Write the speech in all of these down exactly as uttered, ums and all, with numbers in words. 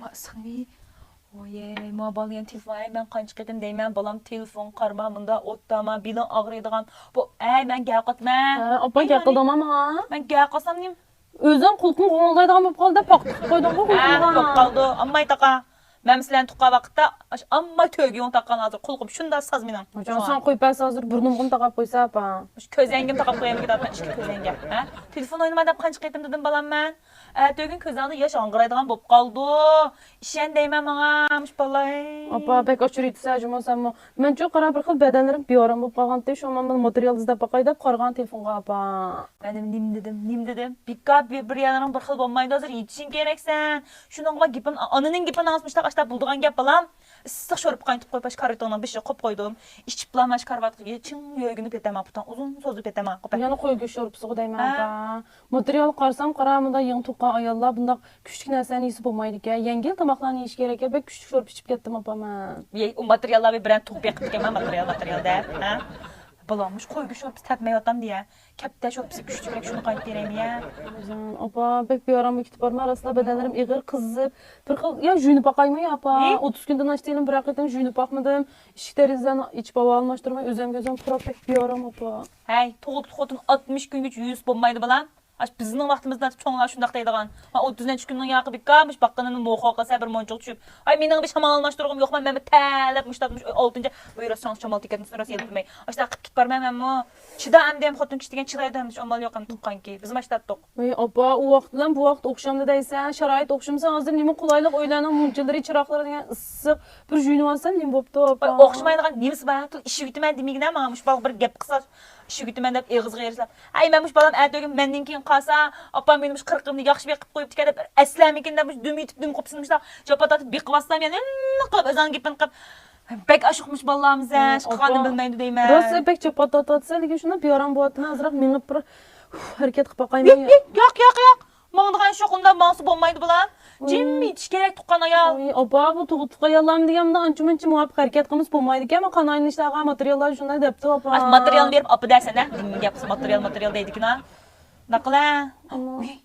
ئىسسىقمۇ؟ ۋويەي، ما بالا يەنە تېلېفون، ئەي، مەن قانچە قېتىم دەيمەن، بالام، تېلېفون قارىما، مۇندا ئوتتاما، بېلىڭ ئاغرىيدىغان. بۇ، ئەي، مەن گەپ قىلىمەن. ھە، ئاپا، گەپ قىلدىڭما ماڭا؟ مەن گەپ قىلسام نېمە؟ ئۆزۈڭ قۇلىقىڭ غوڭۇلدايدىغان بولۇپ قالدى، پاقتىق قويدۇڭغۇ ھە، قۇلىقىڭغا. بولۇپ قالدى. ئامماي تاقا. مەن سىلەرنى تۇغقان ۋاقىتتا، ئاش-، ئامماي تۆگە يۇڭ تاققان ھازىر. قۇلىقىم شۇنداق ساز مېنىڭ. جان، شۇڭا. سەن قويۇپ بەرسە ھازىر بۇرنۇمغىمۇ تاقاپ قويسا، ئاپا. مۇشۇ كۆزەڭگىمنى تاقاپ قويايمىكىن دەپ، مەن ئىككى كۆزەڭگە. ھە؟ تېلېفون ئوينىما دەپ قانچە قېتىم دېدىم، بالام، مەن؟ ئەتىگۈن كۆز ئالدىدا ياش ھاڭغىرايدىغان بولۇپ قالدى. ئىشەن دەيمەن ماڭا، مۇشۇ بالاي. ئاپا، بەك ئاچچىقىتىسەن جۇمۇ سەنمۇ. مەنچۇ قارا بىر خىل بەدەنلىرىم بىئارام بولۇپ قالغانتى، شۇڭا مەن بىر ماتېرىيال ئىزدەپ باقاي دەپ قارىغان تېلېفونغا، ئاپا. مەن نېمە دېدىم، نېمە دېدىم؟ بىكار بىر، بىر يەرلىرىڭ بىر خىل بولمايدۇ، ھازىر يېتىشىڭ كېرەكسەن. شۇنىڭغا گېپىم، ئانىنىڭ گېپىنى ئاڭلىسا مۇشتاق ئاشتاق بولىدىغان گەپ، بالام. ئىسسىق شورپا قاينىتىپ قويۇپ، ئاشۇ كارىتوننىڭ بېشىغا قويۇپ قويدۇم. ئىچىپلا مانا شۇ كارىۋاتقا چىڭ يۆگىنىپ يېتەمەن، پۇتاڭ ئۇزۇن سوزۇپ يېتەمەن. يەنە قوي گۆش شورپىسىغۇ دەيمەن، ھە؟ ئاپا. ماتېرىيالغا قارىسام، قارا، مۇنداق يېڭى تۇغقان ئاياللار بۇنداق كۈچلۈك نەرسىلەرنى يېسە بولمايدىكەن. يەڭگىل تاماقلارنى يېيىش كېرەك. بەك كۈچلۈك شورپا ئىچىپ كەتتىم، ئاپا، مەن. يەي، ئۇ ماتېرىياللار بىلەن تۇغۇپ بېقىپتىكەنمەن، ماتېرىيال، ماتېرىيال دەپ، ھە؟ بالام، مۇشۇ قوي گۆش شورپىسى تەتمەيۋاتامدۇ يە؟ كەپتە شورپىسى كۈچلۈكرەك، شۇنى قاينىتىپ بېرەيمۇ يە؟ ئاپا، بەك بىئارام بولۇپ كېتىپ بارمەن، راستلا بەدەنلىرىم ئېغىر قىزىپ، بىر خىل، يا، يۇيۇنۇپ باقايمۇ يا، ئاپا؟ ئى؟ ئوتتۇز كۈندىن ئاشتى، بىر قېتىم يۇيۇنۇپ باقمىدىم. ئىشىك دېرىزىلەرنى ئېچىپ ھاۋا ئالماشتۇرماي، ئۆزۈمگە ئۆزۈم پۇراپ، بەك بىئارام، ئاپا. ھەي، تۇغۇتلۇق خوتۇن ئاتمىش كۈنگىچە يۇيۇنسا بولمايدۇ، بالام. ئاشۇ بىزنىڭ ۋاقتىمىزدا چوڭلار شۇنداق دەيدىغان. ما ئوتتۇز نەچچە كۈننىڭ ياقى بىكار، مۇشۇ باققىنىنى موخا قىلسا بىر مۇنچىغا چۈشۈپ. ئاي، مېنىڭ بىر شامال ئالماشتۇرغۇم يوقما، مەن بىر تەلەپ مۇشۇنداق، مۇشۇ ئالتىنچى، بۇ راست شامال تېكەتمىسۇن، راست يېلىنماي. ئاشۇنداق قىلىپ كېتىپ بارىمەن مەنمۇ. چىدا ئەمدى ھەم خوتۇن كىشى دېگەن چىدايدۇ، ھەم ئامال يوق، ھەم تۇغقانكى. بىزمۇ ئاشۇنداق. ۋاي ئاپا، ئۇ ۋاقىت بىلەن بۇ ۋاقىت ئوخشامدۇ دەيسەن؟ شارائىت ئوخشىمىسا، ھازىر نېمە قولايلىق، ئۆيلەرنىڭ مۇنچىلىرى، چىراغلىرى دېگەن ئىسسىق. بىر يۇيۇنۇۋالسام نېمە بوپتۇ، ئاپا؟ ۋاي، ئوخشىمايدىغان نېمىسى بار؟ تۇل ئىشىك ئۆتىمەن دېمىگىنە ماڭا، مۇشۇ بالىغا بىر گەپ قىلسا، ئىشىك ئۆتىمەن دەپ ئېغىزغا ئېرىشلەپ. ھەي، مەن مۇشۇ بالام ئەتىگۈن مەندىن كېيىن قالسا، ئاپام مېنى مۇشۇ قىرىقىمنى ياخشى بېقىپ قويۇپتىكەن دەپ، ئەسلەمىكىن دەپ مۇشۇ دۈم يېتىپ دۈم قوپسۇن، مۇشۇنداق جاپا تارتىپ بېقىۋاتسام، يەنە نېمە قىلىپ ئۆزۈڭ گېپىنى قىلىپ. بەك ئاشۇق مۇشۇ بالىلارمۇ، ھە، ئاپا. ئىشقىلىپ قالدىم بىلمەيدۇ دەيمەن. راست، بەك جاپا تارتىۋاتىسەن، لېكىن شۇنداق بىئارام بولۇۋاتىمەن، ئازراق مېڭىپ بىر ھەرىكەت قىلىپ باقايمۇ؟ ياق، ياق، ياق، ياق. ماڭىدىغان شۇ، ئۇنداق ماڭسا بولمايدۇ، بالام. جىم يېتىش كېرەك، تۇغقان ئايال. ئاي، ئاپا، بۇ تۇغۇتلۇق ئاياللارمۇ دېگەن مۇنداق ئانچە-مۇنچە مۇۋاپىق ھەرىكەت قىلمىسا بولمايدىكەن. مانا قاناينىڭ ئىشلارغا ماتېرىياللار شۇنداق دەپتۇ، ئاپا. ئاش ماتېرىيالنى بېرىپ ئاپا دەسەن، ھە؟ دېگەن گەپ، ماتېرىال، ماتېرىال دەيدىكىنا. ناقىلە. ئانا.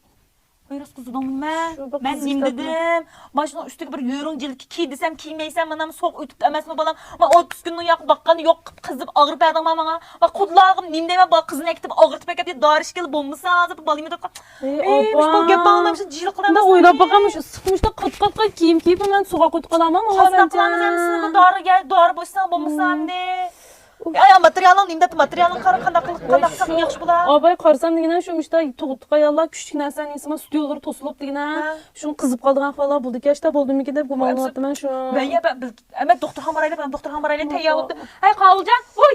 ۋاي، راست قىزىدىڭمۇ مەن؟ شۇ بىر مەن قىزىق نېمە گەپنى. دېدىم؟ مانا شۇنىڭ ئۈستىگە بىر يۆرۈڭ جىلكە كىي دېسەم، كىيمەيسەن، مانا سوغۇق ئۆتۈپ ئەمەسمۇ، بالام؟ مانا ئوتتۇز كۈننىڭ ياقى باققاندا يوق قىلىپ قىزىپ ئاغرىپ بەردىڭما ماڭا؟ مانا قۇدىلارغىمۇ نېمە دەيمەن، بۇ قىزنى ئەكېتىپ ئاغرىتىپ ئەكەتتى، دارى ئىچكىلى بولمىسا، ھازىر بۇ بالىمۇ دەپ قال-، ۋاي، ئەي، ئاپا. مۇشۇ بال گەپ ئاڭلىمىسا جىلىقىدە. مۇنداق ئويلاپ باققان، مۇشۇ ئىسسىق، مۇشۇنداق قات-قات-قات كىيىم كىيىپ، مەن سوغۇق ئۆتۈپ قالامەن، ماڭا قانداق سەنچە. قىلامسەن، سېنىڭ دارىگە دارى بولسا بولمىسا ئەمدى. يا، يا، ماتېرىيالىڭ نېمە دەپتۇ؟ ماتېرىيالىڭ قارا، قانداق قىلىپ، قانداق قىلساق ياخشى بولا؟ ئاۋاي، قارىسام دېگىنە شۇ مۇشتا تۇغۇتلۇق ئاياللار كۈچلۈك نەرسىنى يېسىما، ستۇللىرى توسۇلۇپ دېگىنە، ھە. شۇنى قىزىپ قالىدىغان ئەھۋاللار بولىدىكەن، ئىشتا بولدىمىكىن دەپ گۇمانلىنىۋاتىمەن شۇ. مەن يا، مەن، مەن دوختۇرخانىغا بارايلى، مەن دوختۇرخانىغا بارايلى، تەييار بوپتۇ. ھەي، قاۋۇلجان، ۋوي،